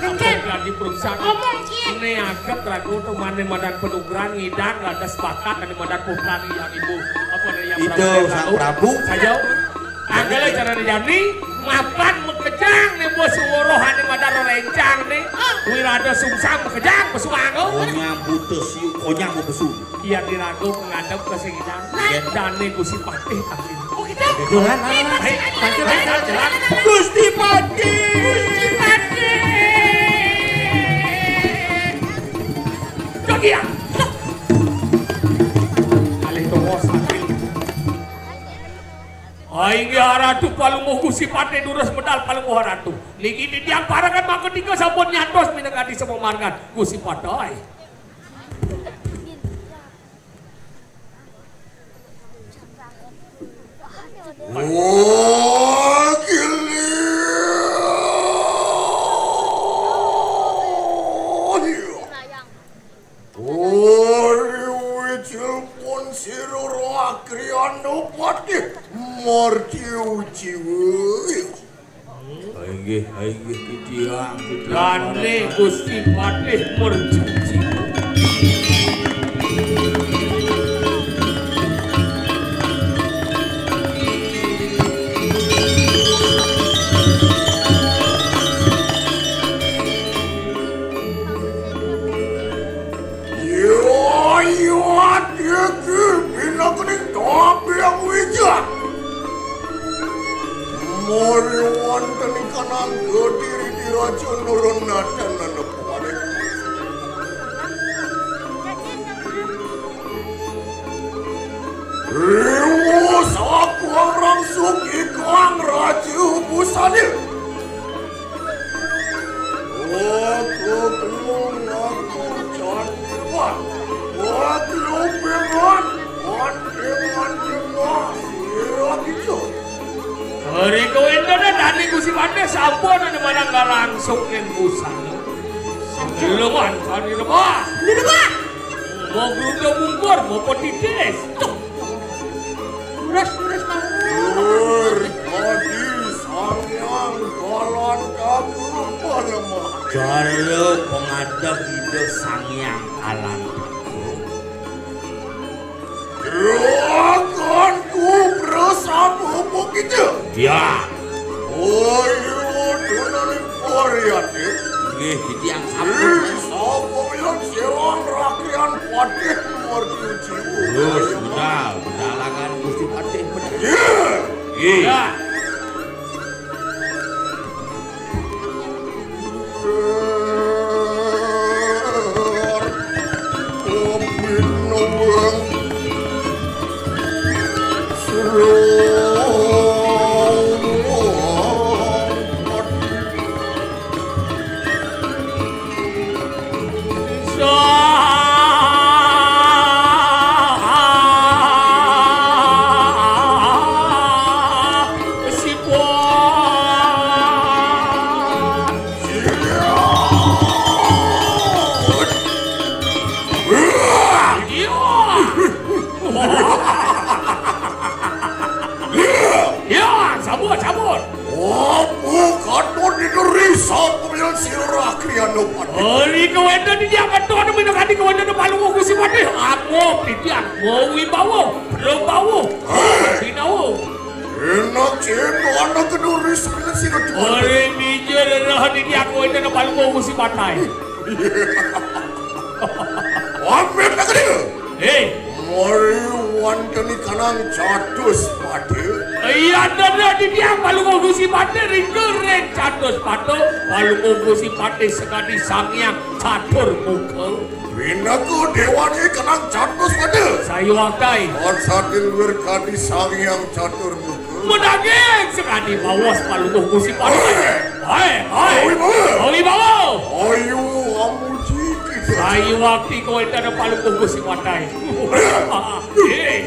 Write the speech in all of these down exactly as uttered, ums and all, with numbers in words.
Kenceng. Lagi periksa. Ngomong, Cik. Né aget ragu tuh mané madan penugrahan ngidang radas bakat ané madan putra yang ibu. Apa nih yang Itu Prabu Sang Prabu. Saja. Anggale cara dijani, mapan makejang né bos woroh ané madan rencang né. Wirada sungsang makejang pesuang. Konyang buta siu, konyang besu. Iya diragu pengadep ka sing ngidang. Yén. Dané Gusti Patih akhir. Oh, gitu. Jalan, jalan, jalan. Ayo, ayo, ayo, ayo, ayo, ayo. Gusti Patih. Gusti Patih. Jog iya. Alih tongos akhir. Inggih Ratu Palungguh Gusti Patih durus medal Palungguh Ratu. Niki titiang parengan mangke tiga sampun nyantos minangka disa pamargan Gusti Patih. Oh, gili. Oh, wijil pun sira Kriana Patih marciu jiwa. Inggih, inggih, titiang, titiang. Dané Gusti Patih mercuci. Iya, iya, iki pinakaning tapi yang wijak. Mari wonten ing kanang gediri diraja nurun nadan nanepane. Riwu sakuang rangsuk ikang raja busane. Aku belum ngaku cantik, Pak. Aku belum, Pak. Mandi, mandi, Pak. Sira gitu. Hari kowe dene tani Gusti Patih sampun ane manangga langsung ning busana. Luwan kani rebah. Ini, Pak. Mau grudo mungkur, mau petitis. Tuh. Lurus, lurus, Pak. Dur, kadi Sang Hyang Kalan Kaku palemah. Jala pengadeg Ida Sang Hyang Kalan Kaku. Gerakanku bersama kita. Ya. Ayo, tunaning Variate. Nggih, titiang sampun. Ih, sapa yang sirang rakyat Patih Marjo Jiwo? Terus, benar, benar langan Gusti Patih, benar. Iya. Iya. Ya. Ya, sampun, sampun. Apa katon diterisa pemilan sira Kriana Pati? Ari kawéntenan titiang katon minangka kawéntenan Palungguh Gusti Patih. Aku titiang mawibawa, prabawa, sinawa. Enak cipta anak keduri sebenarnya sira. Ari mijil rerah titiang kawéntenan Palungguh Gusti Patih. Amit nak dia. Eh. Mari wanteni kanang catus pade. Iya, dada di tiang Palungguh Gusti Pade, ringkering catus pade. Palungguh Gusti Pade sekadi Sang Hyang Catur Muka. Pinaka dewane kanang catus pade. Sayuwakti. Saking wir kadi Sang Hyang Catur Muka. Medaging sekadi mawas Palungguh Gusti Pade. Hai, hai. Awi bawa. Awi bawa. Ayu amuji kita. Sayuwakti kawéntenan Palungguh Gusti Pade. Eh.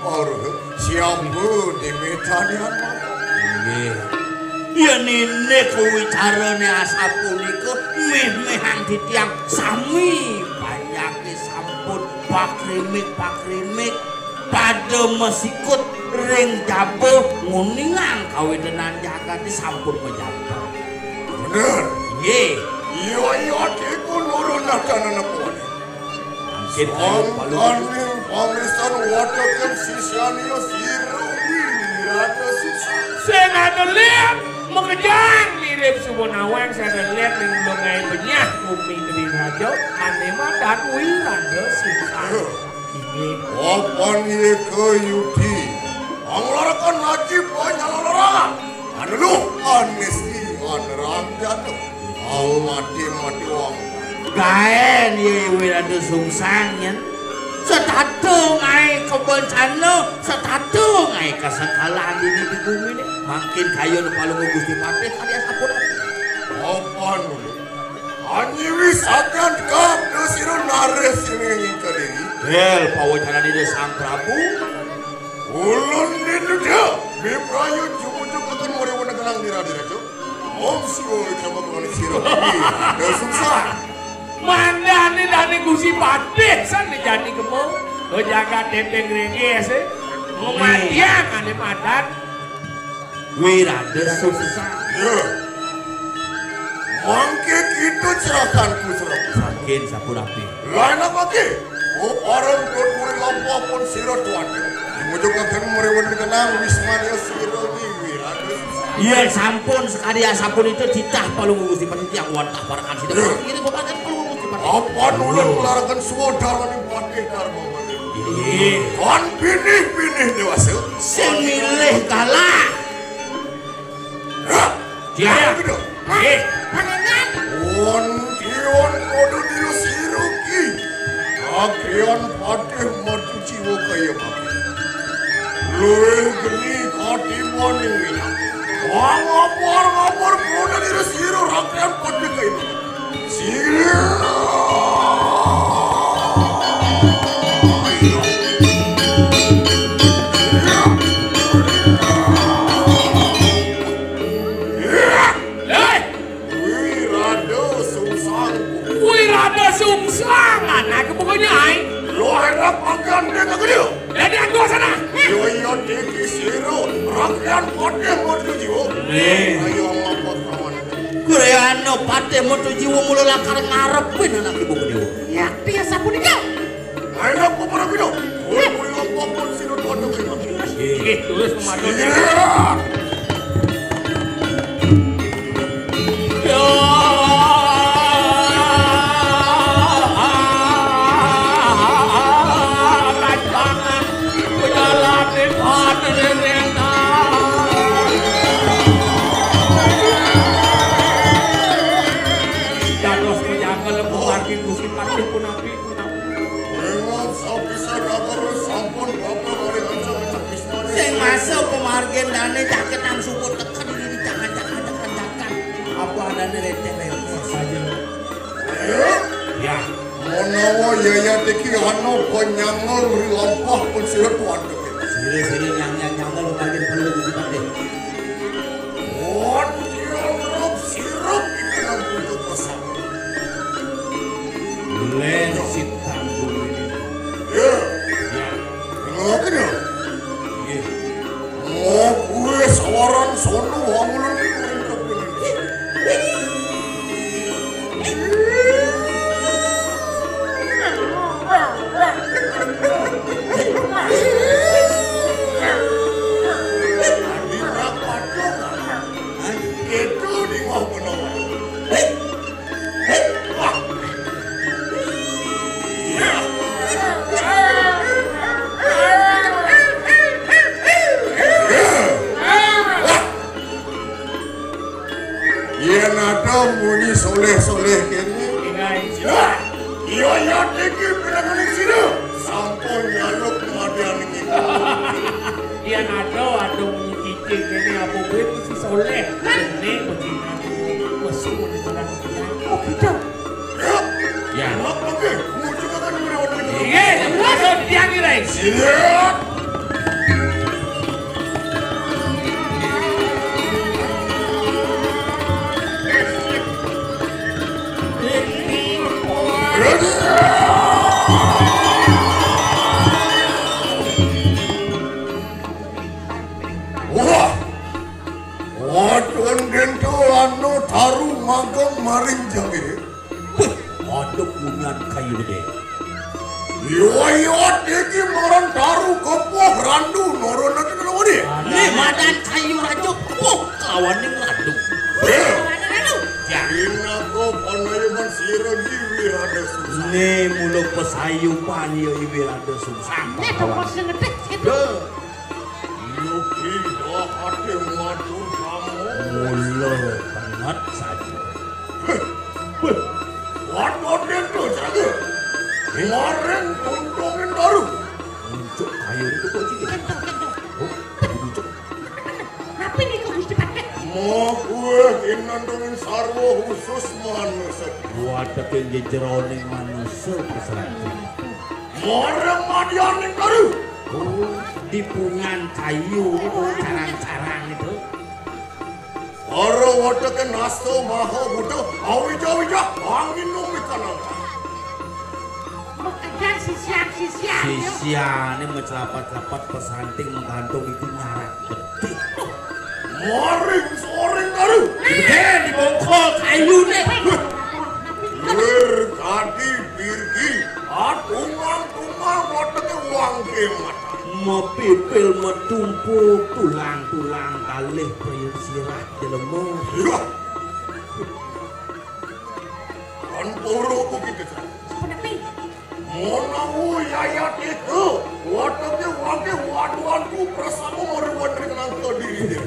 Ora, siapa dimitani anak? Nggih. Yen ini kuwi carane asapunika, meh-mehan titiang sami banyake sampun pakrimik-pakrimik, pada masikut ring jaba nguningang kawetenan jagate sampun majampal. Bener. Nggih. Iya, iya, diku nurun nadane nepone. Mangkin kayon palu. Sangkaning pamisan watekan sisyanira sira Wirata Sisa. Sing ada lihat makejang mirip suba nawang, sing ada lihat ning ulung ae benyah bumi Kediri Raja, ane madan Wirata Sisa. Inggih. Papan yeka yudi, anglarakan aji panyalarakan. Aneluh anisi anerang jatuh. Au mati mati wong. Gaen ya Wirata Sungsang yen. Setata ngae kebencana, setata ngae kesedalan dini di bumi ini. Mangkin kayon palu Gusti Patih kali asapunapi. Papan anyiwi sakan kabda sira naris sini ngingka diri. Hel pawacanan Ida Sang Prabu. Ulun dinuda, miprayu jumujuk akan muriwun kenang dira-dira, Cuk. Om Siwa Wicama Kemani Sira. Ih, ada susah. Mandane dane Gusti Patih san jani kemo. Lo jagat depeng rengges, eh. Kematian ane padan. Wirada Suksa. Ya. Mangke kita cerakanku, cerakanku. Sakin sapunapi. Lain apa ke? Oh, orang tuan murid lampah pun sira tuan. Dimujukaken meriwun kenang wismanya sira di Wirada Suksa. Iya, sampun sekali ya, sampun itu titah palu Gusti Patih yang wantah parakan sida. Ya. Ini kok pakai palu Gusti Patih. Apa nulung larakan suwodara ning Patih Darma Wali? Iya. Kon pinih-pinih dewasa. Sing milih kalah. Hah? Iya. Gitu. Nggih. Panjenengan. Won kiwon padha dira sira ki. Kakean Patih Madu Jiwa kaya mangke. Luwih geni katimbang ning Minang. Wong ngapor-ngapor padha dira sira rakean Patih kaya mangke. Sira. Hei! Wirada Sungsang. Wirada Sungsang, anak pokoknya ai. Lo enak makan dia tak gede. Jadi aku sana. Yo yo diki siro, rakyat kode mau tujuh. Eh. Ayo ngapa kawan? Kureano Patih Moto Jiwa mula lakar ngarepin anak ibu gede. Ya, biasa punika. Ayo, apa para bino? Woi, woi, apa pun sira tuan tuh kayak gitu. Nggih, terus pemadon. Iya. Ya. Pejalan di mana? Dados pejagal, Gusti Patih punapi. Ingat sapisan atur sampun bapak kali ancak-ancak istana. Sing masuk pemargin dane jaket nang suku teken ini dicakan-cakan-cakan-cakan. Apa adane reteh-reteh saja. Ya. Menawa yayat iki ana penyangel ri lampah pun sira tuan. Sira-sira nyang-nyang nyangel pemargin perlu dipakai. Mon, dia ngerup sirup iki nang butuh pesan. Len sitang bumi ini. Ya. Ya. Ngoken ya? Nggih. Mau gue sawaran sono wangulun iki urip kepingin. Adi nak padung. Itu di bawah benung. Yen ada muni soleh-soleh kene. Ingai. Iya, iya, iki pirang sira. Sampun nyaluk kematian iki. Yen ada, ada muni cicing kene apa kuwi mesti soleh. Ini begini. Wes, sudah jalan. Oh, gitu. Ya. Ya. Oke, muncul kan dulu. Iya, masuk dia kira. Siap. Ayo paniya iwirada sungsang. Nek toko sing ngetih gitu. Deh. Yuki dah ati matur kamu. Mula banget saja. Heh. Weh. Waduh, itu saja. Kemarin untungin baru. Untuk kayu itu kok sih? Kento, kento. Oh, bujuk. Napi nika Gusti Patih? Moh kuwe inandungin sarwa khusus manusa. Wadeke nggih jeroning manusa pesantren. Marang madyaning karu. Oh, dipungan kayu itu, carang-carang itu. Para wadeke nasta maha buta, awija-wija, angin numi kanang. Makejar sisian-sisian, ya. Sisiane mencelapat-celapat pesanting menggantung itu nyarat. Maring soring karu. Gedhe dibongkol kayune. Lir kadi birgi. Atungang-tungang wadeke wangke mata. Mepipil metumpuk tulang-tulang kalih priya sirah jelema. Iya. Kan poro begitu. Menawi yayat itu, wadeke wake waduanku bersama meriwan dengan kediri.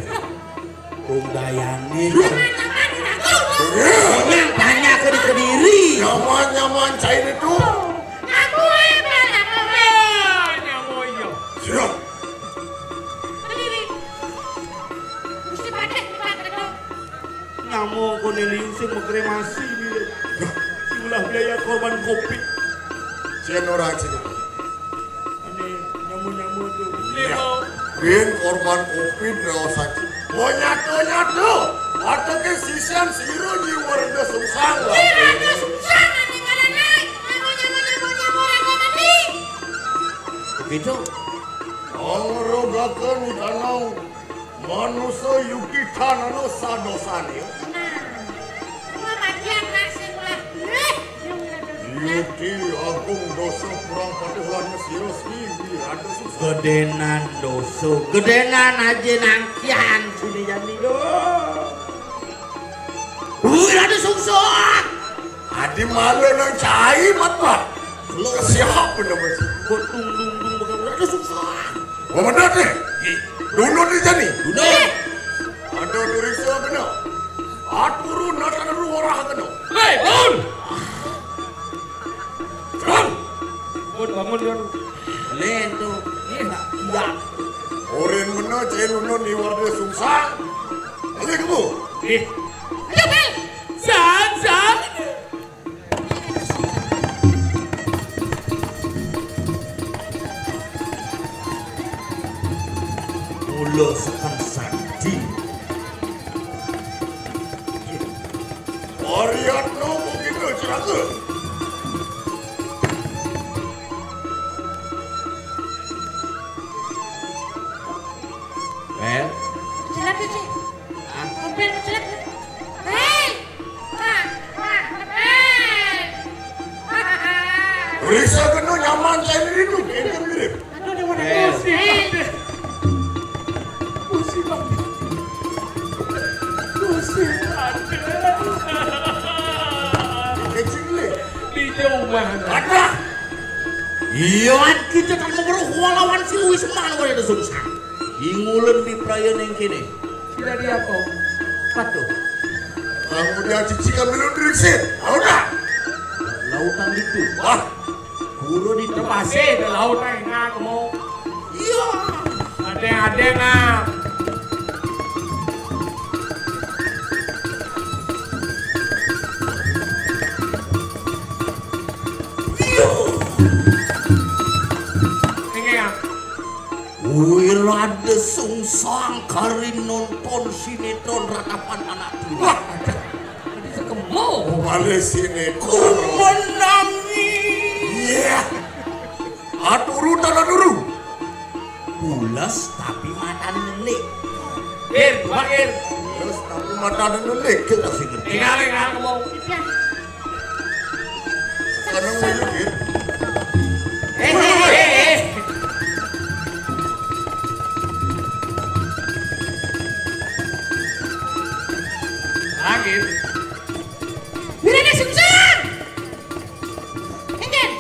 Undayane. Nyaman-nyaman di aku. Banyak, banyak ke Kediri. Nyaman-nyaman cair itu. Aku hebat, aku hebat. Nyamu iya. Siap. Kediri. Gusti Patih, kita kedok. Nyama kone liu sing makremasi dia. Sing ulah biaya korban covid. Sing ora sing. Ane nyama-nyama tu. Iya. Rin korban covid raos saja. Oh, nyata-nyata. Wateke sisian sira nyiwarga sungsang. Nyiwarga sungsang, ane ngaranai. Nyama, nyama, nyama, nyama, raga mati. Begitu. Angrogaken tanang. Manusa yukti tanana sadosane. Nah, kula matian nak sing ulah. Eh, yukti agung dosa kurang patuh lan sira sing ada susah. Gedenan dosa, gedenan aja nangkian sini jani do. Wih, ada sungsang. Adi malu nang cai mat, Pak. Lo siapa nama sih? Kok dung dung dung bakal ada sungsang. Komandan deh. Dulu di jani. Dulu. Ada turis apa no? Aturu natan ruwarah keno. Hei, bangun. Bangun. Bangun, bangun, bangun. Lento. Iya. Oren mena cai luno niwarde sungsang. Ayo kemu. Eh. Ayo, Bel. Sang, sang. Mula seken sandi. Ariatno mungkin celaka. Bel. Celaka, Cik. Hah? Bel, celaka. Hei! Wah, wah, hei! Risa kena nyaman saya diri tu, enten mirip. Aduh, dia mana? Eh. Pusing, Bang. Pusing, Bang. Pusing, Bang. Kecil ni. Di jauh mana? Ada. Iya, kita tak mau berhualawan si Luis mana boleh ada sungsang. Ingulun di perayaan yang kini. Sira di apa? Patuh. Kamu dia cicikan minum diri sih. Tahu tak? Lautan itu. Wah. Guru di tempat sih, di lautan enak mau. Iya. Ada-ada nak. Iya. Ini ya. Wirade sungsang kari nonton sinetron Ratapan Anak Tiri. Wah, ada. Tadi sekemo. Wale sinetron. Menangi. Iya. Aturu tanah dulu. Pules tapi mata nelik. Ir, coba Ir. Pules tapi mata nelik. Kita sih ngerti. Tinggal, tinggal, kamu. Sekarang mau yuk, Ir. Eh, eh, eh, eh. Angin. Wirana sungsang. Engken.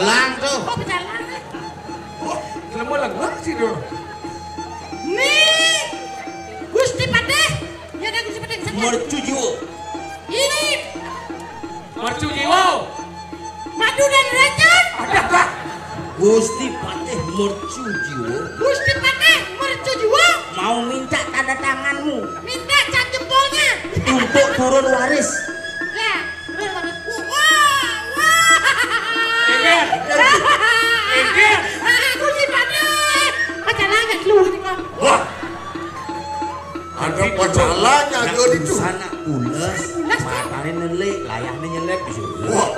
Lang tuh. Oh, pecalang. Wah, lemu lengah sih tuh. Nih, Gusti Patih. Ya ada Gusti Patih. Mercu jiwa. Ini. Mercu jiwa. Madu dan racun. Ada, Pak. Gusti Patih mercu jiwa. Gusti Patih mercu jiwa. Mau minta tanda tanganmu. Minta cap jempolnya. Untuk turun waris. Ya, turun waris. Wah, wah. Inggih. Inggih. Gusti Patih. Pacaran nggak keluar nih, Bang. Wah. Ada pacaran nggak itu? Sana pules. Pules, Bang. Matanya nelik, layahnya nyelip. Wah.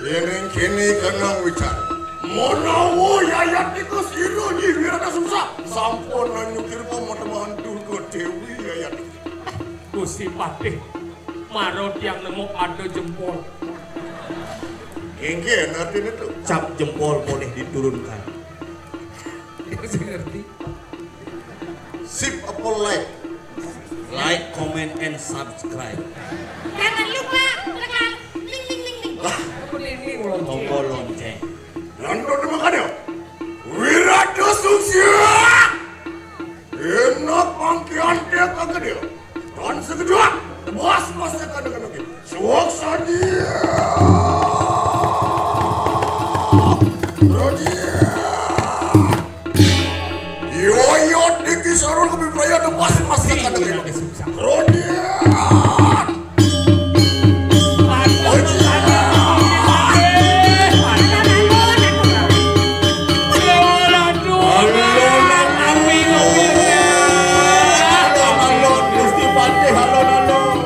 Ini kini kenang wicara. Menawa yayat niku sira Nyi Wirata Sungsa sampun nyukir pameteman Durga Dewi yayat. Gusti Patih, mara tiang nemu ada jempol. Inggih, artine tuh. Cap jempol boleh diturunkan. Dia sih ngerti. Sip apa like? Like, comment, and subscribe. Jangan lupa tekan ling ling ling ling. Lah, apa ling ling lonceng? Tombol lonceng. Lan to makanya. Wirata Sungsa. Enak pangkian dia kagak dia. Dan sekejap, bos masa kadang-kadang. Suwaksadia! Rodia! Yoyot iki sarul kepiprayan pas masakan iki. Rodia! Gusti Patih, alon-alon.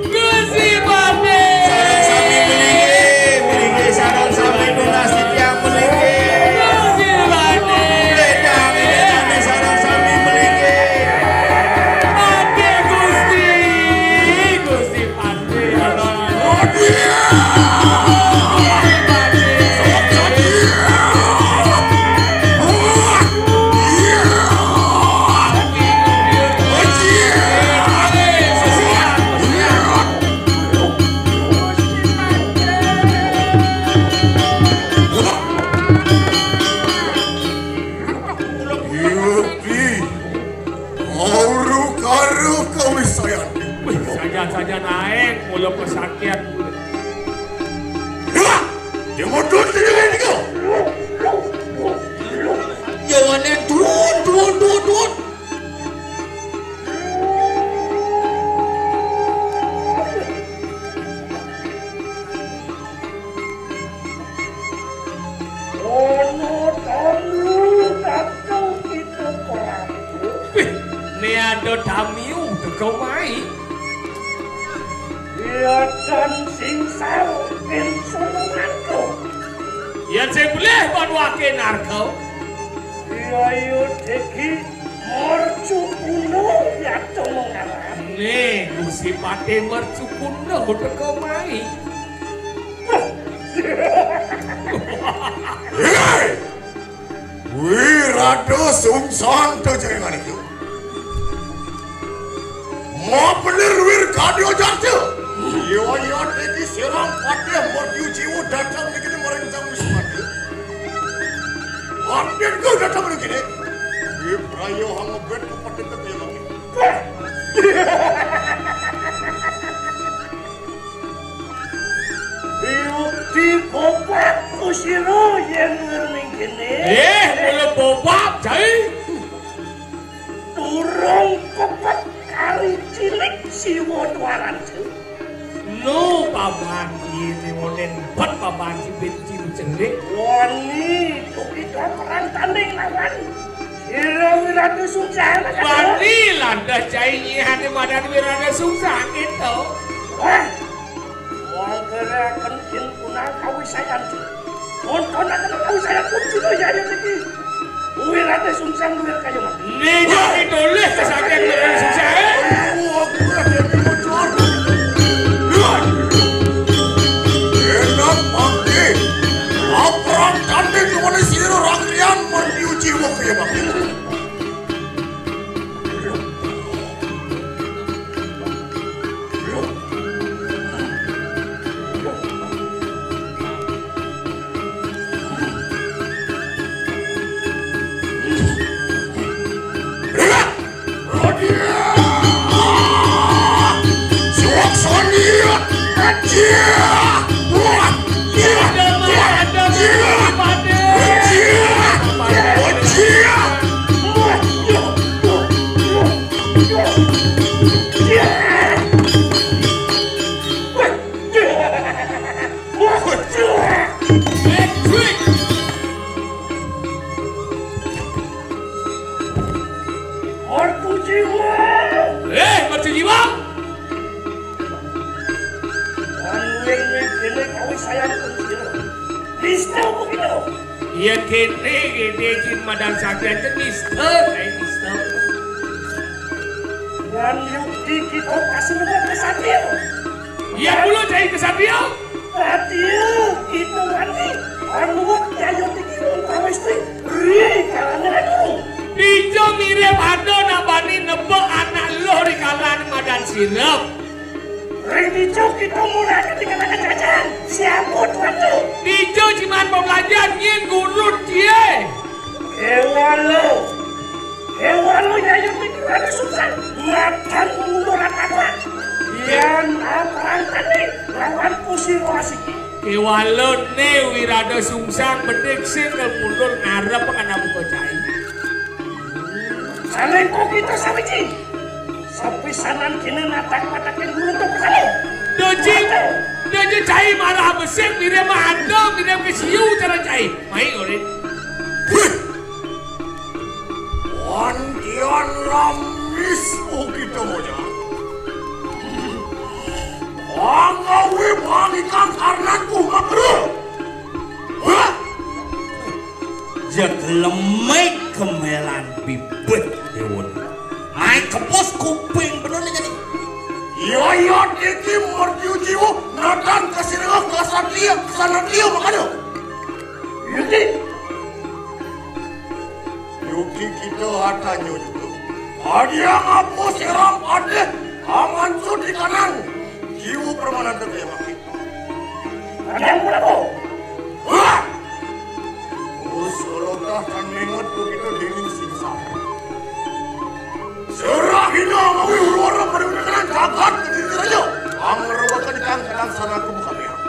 Gusti Patih. Sareng sami melinggih, melinggih sareng sami nunas titiang melinggih. Gusti Patih. Ledang, ledang sareng sami melinggih. Patih Gusti, Gusti Patih. Auru karo kawisayan. Wih, saja-saja naik, mula pesakit. Wah, dia modul dia ini kau. Jawabannya tuh, tuh, tuh, tuh. Ana tamu dateng kita Prabu. Wih, ne ada tamu teko mai. Iya dan sing saru ing sununganku. Yen sing boleh kon wake narko. Iya, iya, Deki. Mercukuna yatong ngarani. Nih, Gusti Patih Mercukuna teka mai. Hei! Wirada sungsang tejengan itu. Mau bener wir kadio jarte. Iya, iya, iki sirang Patih Mercu Jiwa datang niki maring Sang Wismati. Pandit kau datang begini. Di prayo hangebet kepetit ke yang lagi. Yukti bobakku sira yen ngerning kene. Eh, mula bobak, Jai. Durung pepet kali cilik siwa dwaranja. No, paman, ini monen bet paman sipit cilu celik. Wani, tuki perang tanding lawan. Sira Wirata Sungsang. Wani, lantas cai nyihane madan Wirata Sungsang itu. Wah, wong kere akan kin punal kawisayan. Tontonaken kawisayan pun sira ya niki. Wirata Sungsang luwih kaya mati. Niki ditulis saking Wirata Sungsang. Enak mangke. Apran tanding luwene sira rangrian merdiuji wong kaya mati. Kene kawis sayang pun sira. Nista apa kita? Yen kene, kene jin madan sakian jen nista, kae nista. Yen yukti kita kasih kesatria. Yen mula cai kesatria. Satria, kita wani. Anu, ya yukti kita kawis tri. Ri, kalane anu. Dija mirip ada nabani nebak anak luh di kalane madan sirep. Ring dija kita mulai ketinggalan jajan. Siapa tuan tu? Dija jiman pembelajar nyin gurun dia. Kewala. Kewala nyayang pikiran susah. Makan mundur apa? Yan apa tadi? Lawan kusir wasiki. Kewala ne wirada sungsang bedik sing mundur ngarep kana buka cai. Salengko kita sawiji. Sapisanan kene natak-natakin guru tu kamu. Doji, doji cai marah besik, mirip mah ada, mirip ke siu cara cai. Mai, Orin. Wih. Wantian lamis, oh, kita moja. Wangawi pangikan karnanku makruh. Hah? Jek lemik kemelan bibit dewon. Ai kepos kuping bener nih jadi. Iya, iya, iki mertiu jiwa, natan kasirengah kasatria, sanatria makanya. Yuki. Yuki kita hatanya juga. Adia ngapus erang adeh, aman sudi kanan. Jiwa permanan teteh makin. Kadang berapa? Wah! Terus kalau tahan ingat begitu dingin singsa. Serah hina mawi urwara pada menenganan jagat kediri raja. Ang merupakan kang kadang sana aku buka pihak.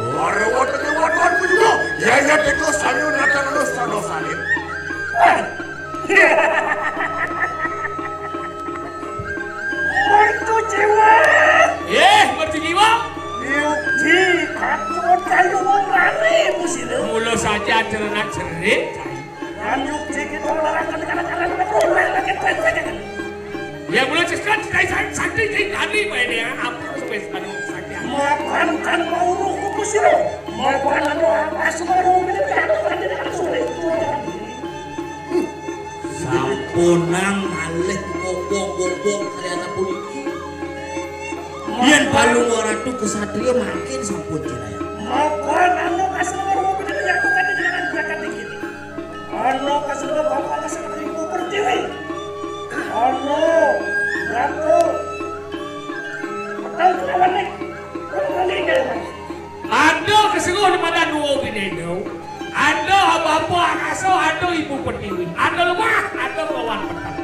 Warwa tete warwa juga. Ya, ya, teko sambil nata nalus tano salim. Mertu jiwa. Eh, mertu jiwa. Yuki, aku kayu wong rame musine. Mula saja cerenak cerit. Lan Yuki kita larang kene-kene-kene. Ya, mula ceskan cai sakti cai tani bae ne ampun wis anu sakti. Makan kan mau ruku musine. Makan anu apa semua ruku ini aku kan tidak sulit. Sampunang malih wong-wong kaliyan puniki. Yen Palungguh Ratu Kesatria mangkin sampun jinayah. Maka nanu kasih nomor mobil yang bukan dengan gerakan dikit. Ano kasih nomor bapak kasih nomor ibu pertiwi. Ano, Ratu. Petang kelawan nih. Ada kesenguh di mana dua bineno. Ada apa-apa akasa, ada ibu pertiwi. Ada lemah, ada kawan petang.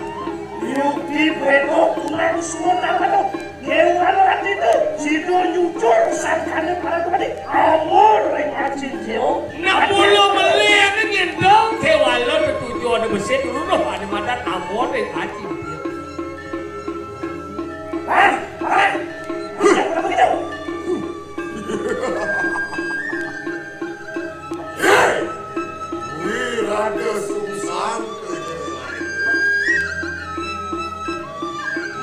Yuki bedo kurang semua nama tu. Kewan hati tu, sido nyucur sangkane para kembali. Amor ring acil jeo. Nak mula melih ane nyendong, kewala tetuju ada besit, luluh ada madan amor ring acil jeo. Ah, ah, ah, begitu. Hei! Wirada sungsang kejenengan.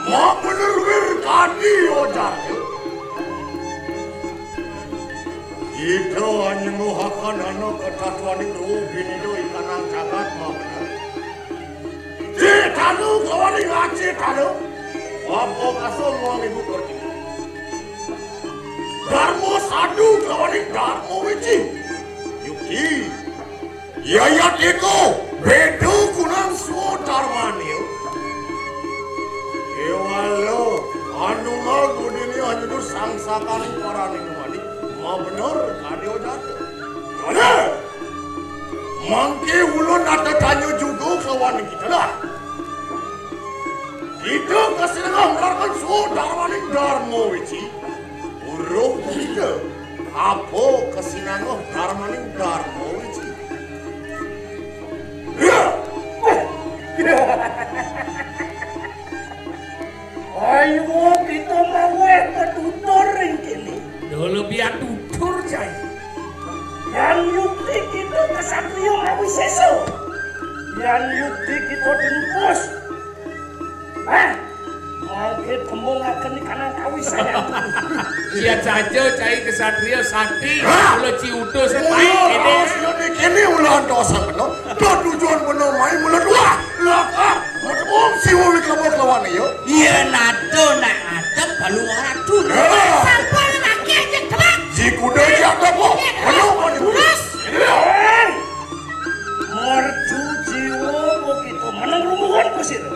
Mabener wir kadi ojarnya. Kita hanya nguhakan anak ketatwaning roh binido ikanang jagat mabener. Cetanu kawani ngacetanu. Apa kasong wang ibu pertiwi. Darmo sadu kawani darmo wiji. Yuki. Yayat iko bedo kunang swadarmane. Kewala anunga godene anyudur sangsakane parane kemadi. Mabener kadi ojar. Mana? Mangke ulun ada tanya juga kawan kita lah. Kita kasih dengar melakukan so darmaning darmo wiji. Urung kita apa kesinangoh darmaning darmo wiji. Ya. Ayo kita maweh petutur ring kene. Dulu biar tutur, Cai. Yan yukti kita kesatria mawi sesa. Yan yukti kita dimpus. Hah? Mangke tembung akan di kanang kawis saya. Lihat saja cai kesatria sakti, hah? Mula ci utus, mula ini. Rahasia di kene mula antosan kena. Tuh tujuan bener main mula dua. Lah, ah, metu siwa wikama kelawan ya. Iya, nado nak ngadep balu ora dulu. Ya. Sampun lagi aja kelak. Si kuda aja apa kok? Iya, menu kok terus. Iya. Mercu jiwa begitu menang rumuhan ke situ.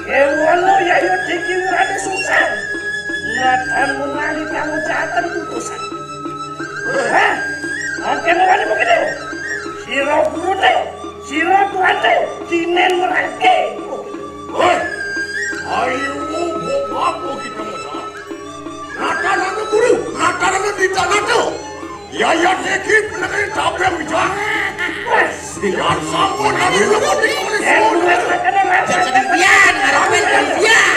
Kewala Yayu Diki Wirane Sungsang. Nathan mengalih kamu jateng putusan. Hah? Oke, mengalih begitu. Sira gurune, sira tuante, kinen merangke. Hei, ayo, mau apa kita mau jalan? Nata nata guru, nata nata tidak nata. Yaya Deki penegari tabrak bijak. Biar sampun aku lemah di kulit semua. Jangan biar ngarepin kalian.